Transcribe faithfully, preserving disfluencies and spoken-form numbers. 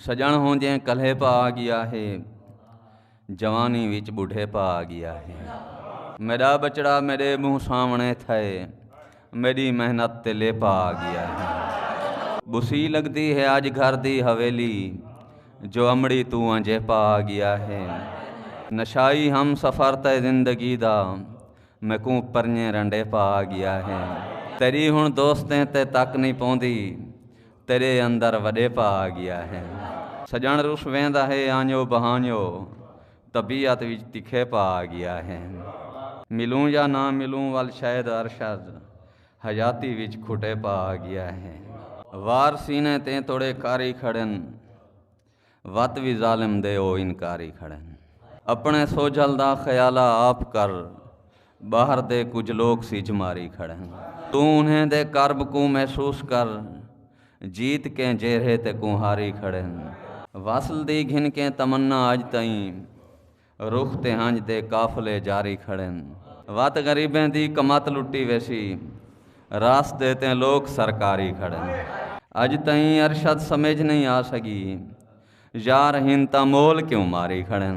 سڄݨ ہوندیں کلہے پا ڳیا ہے، جوانی وچ ٻڈھے پا ڳیا ہے۔ میݙا ٻچڑا میݙے منہ سامݨے تھئے، میݙی محنت تے لیپا آ ڳیا ہے۔ ٻسی لڳدی ہے اڄ گھر دی حویلی، جو امڑی توں انجیپا آ ڳیا ہے۔ نشائی ہم سفر تے زندگی دا، میکوں پرنجے رنڈیپا آ ڳیا ہے۔ تیݙی ہݨ دوستیں تے تک نئیں پوندی، تیݙے اندر وݙیپا آ ڳیا ہے۔ سڄݨ رس ویندا ہے آنجو بہانجو، طبیعت وچ تکھیپا آ ڳیا ہے۔ ملوں یا نہ ملوں ول شاید ارشد، حیاتی وچ کھٹیپا آ ڳیا ہے۔ وار سینے تے توڑے کاری کھڑن، وت وی ظالم دے او انکاری کھڑن۔ اپݨے سوجھل دا خیالہ آپ کر، ٻاہر دے کجھ لوک سجھ ماری کھڑن۔ توں انہیں دے کرب کوں محسوس کر، جیت کیں جیرھے تے کوں ہاری کھڑن۔ وصل دی گھن کیں تمنا اڄ تئیں، رخ تے ہنج دے قافلے جاری کھڑن۔ وت غریبیں دی کمت لٹی ویسی، راستے تے لوک سرکاری کھڑن۔ اڄ تئیں ارشد سمجھ نئیں آ سڳی، یار ہن تاں مول کیوں ماری کھڑن۔